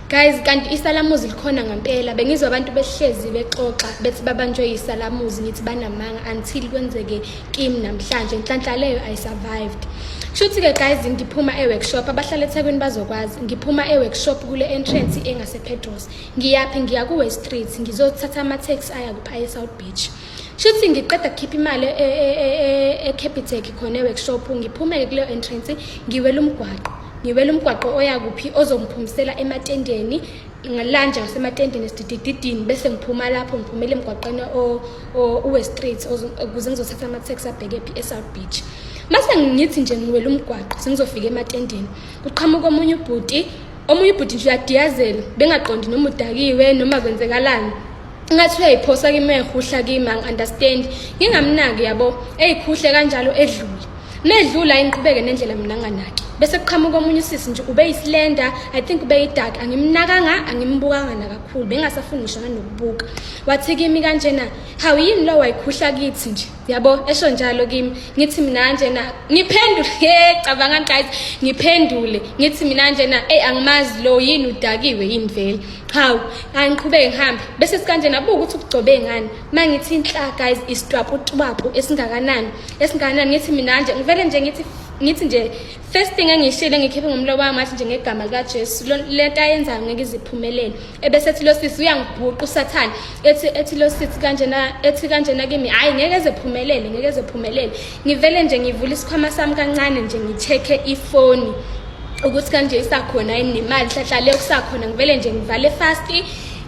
Guys, kanti isalamuzi likhona ngempela. Bengizwa abantu behlezi bexoxa bethi babanjwe isalamuzi, ngithi banamanga until kwenzeke kimi namhlanje. Nhlanhla leyo, I survived. Kushuthi-ke guys, ngiphuma e-workshop, abahlala eThekwini bazokwazi. Ngiphuma e-workshop kule entrance engase-Petros. Ngiyaphi? Ngiya ku-West Street, ngizothatha ama-taxi aya kuphi? Aye e-South Beach. Shuthi ngiqeda kukhipha imali e-Capitec khona e-workshop, ngiphume-ke kuleyo entrance, ngiwela umgwaqo. Ngiwela umgwaqo oya kuphi? Ozongiphumisela ematendeni, ngalanja ngasematendeni esididididini, bese ngiphuma lapho ngiphumela emgwaqeni u-West Street ukuze ngizothatha ama-taxi abheke phi? E-South Beach. Mase ngithi nje ngiwela umgwaqo, sengizofika ematendeni, kuqhamuka omunye ubhuti. Omunye ubhuti nje uyadiyazela, bengaqondi noma udakiwe noma kwenzekalani, ngathi uyayiphosa kimi, uyayihuhla kimi, angi-understand, ngingamnaki yabo, eyikhuhle kanjalo edlule. Medlula, ngiqhubeke nendlela mina nganaki. Bese kuqhamuka omunye usisi nje, ubeyislender, I think ubeyidark, angimnakanga, angimbukanga nakakhulu, bengasafuni ngisho nanokubuka. Wathi kimi kanjena, "Hawu, yini lo wayikhuhla kithi nje?" Yabo, esho njalo kimi. Ngithi mina njena, ngiphendule, he, cabanga guys, ngiphendule ngithi mina njena, "Ey, angimazi lo, yini, udakiwe yini vele?" Hawu, angiqhubeke ngihambe. Bese sikanjena, buka ukuthi ukugcobe ngani. Mangithi inhla guys, isitwaputwapu esingakanani, esingakanani. Ngithi mina nje, ngivele nje ngithi nje, first thing engishile engikhiphe ngomlomo wami, ngathi nje, "Ngegama likaJesu, lento ayenzayo ngeke iziphumelele." Ebese ethi lo sisi, "Uyangibhuqa uSathane." Ethi lo sisi kanjena, ethi kanjena kimi, "Hayi, ngeke ezephumelele, ngeke ezephumelele." Ngivele nje ngivula isikhwama sami kancane nje, ngi-check-e ifoni ukuthi kanje isakhona yini nemali, hlahla leyo kusakhona. Ngivele nje ngivale fast,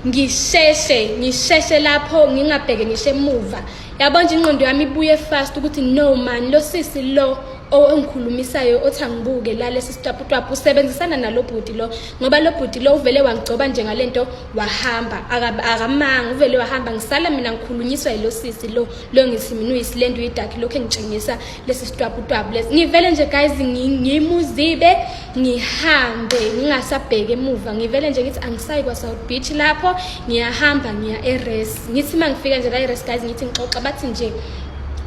ngisheshe, ngisheshe lapho, ngingabheke ngisho emuva. Yabo nje, ingqondo yami ibuye fast ukuthi no man, lo sisi lo ongikhulumisayo othi angibuke la lesi sitwaputwapu usebenzisana nalo bhuti lo, ngoba lo bhuti lo uvele wangigcoba nje ngalento wahamba, akamanga, uvele wahamba. Ngisala mina ngikhulunyiswa yilo sisi lo, lo ngithi mina uyisilenda, uyidark, lokhu engitshengisa lesi sitwaputwapu lesi. Ngivele nje guys ngimuzibe, ngihambe ngingasabheki emuva. Ngivele nje ngithi angisayi kwa-South Beach lapho, ngiyahamba ngiya eres. Ngithi uma ngifika nje la eres guys, ngithi ngixoxa, bathi nje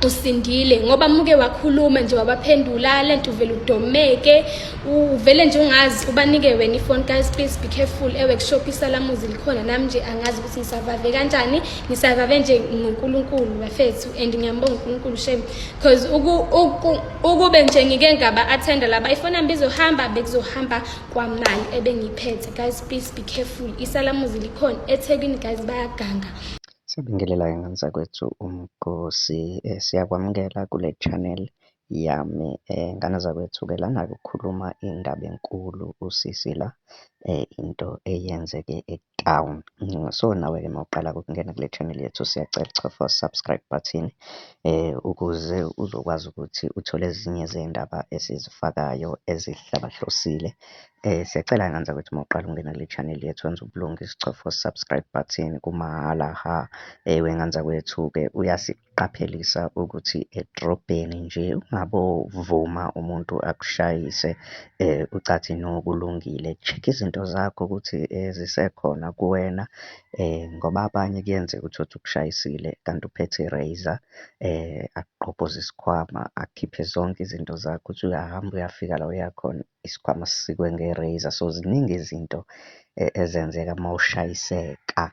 usindile ngoba muke wakhuluma nje wabaphendula lento, uvele udomeke, uvele nje ungazi ubanike wena ifoni. Guys, please be careful e-workshop, isalamuzi likhona. Nami nje angazi ukuthi ngisurvive kanjani, ngisurvive nje ngoNkulunkulu bafethu, and ngiyambonga uNkulunkulu shame, because ukube nje ngike ngaba attenda laba, ifoni yami bizohamba, bekuzohamba kwamali ebengiyiphethe. Guys, please be careful, isalamuzi likhona eThekwini guys, bayaganga. Siyabingelela-ke ngane zakwethu, umgosi, siyakwamukela kule channel yami. Ngane zakwethu-ke, lana-ke kukhuluma indaba enkulu usisi la, into eyenzeke e-town. So nawe-ke uma uqala ukungena kule channel yethu, siyacela uchofa subscribe button ukuze uzokwazi ukuthi uthole ezinye zey'ndaba esizifakayo ezihlabahlosile. Siyacela ngane zakwethu, uma uqala ukungena kule channel yethu, wenze ubulungisa, uchofa subscribe button, kumahhala ha. Wengane zakwethu-ke, uyasiqaphelisa ukuthi edrobheni nje ungabovuma umuntu akushayise, ucathi no, kulungile. Check izinto zakho ukuthi zisekhona kuwena, ngoba abanye kuyenzeka uthole ukuthi ukushayisile kanti uphethe i-razor, akugqobhoze isikhwama, akhiphe zonke izinto zakho, uthi uyahamba uyafika la uya khona, isikhwama sisikwe nge-razor. So ziningi izinto ezenzeka uma ushayiseka.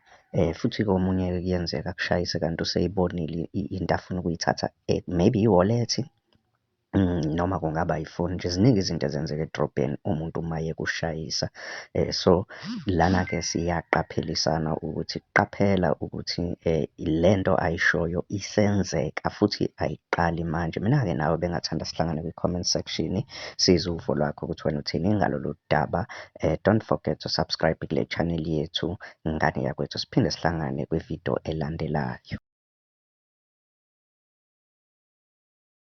Futhi-ke omunye-ke kuyenzeka akushayise kanti useyibonile into afuna ukuyithatha, maybe i-wallet, noma kungaba ifoni nje. Ziningi izinto ezenzeka edrobheni umuntu uma ekushayisa. So lana-ke siyaqaphelisana ukuthi qaphela ukuthi lento ayishoyo isenzeka futhi ayiqali manje. Mina-ke nawe bengathanda sihlangane kwi-comment section, sizwe uvo lwakho ukuthi wena uthini ngalolu daba. Don't forget to subscribe kule channel yethu, ngane yakwethu. Siphinde sihlangane kwividiyo elandelayo.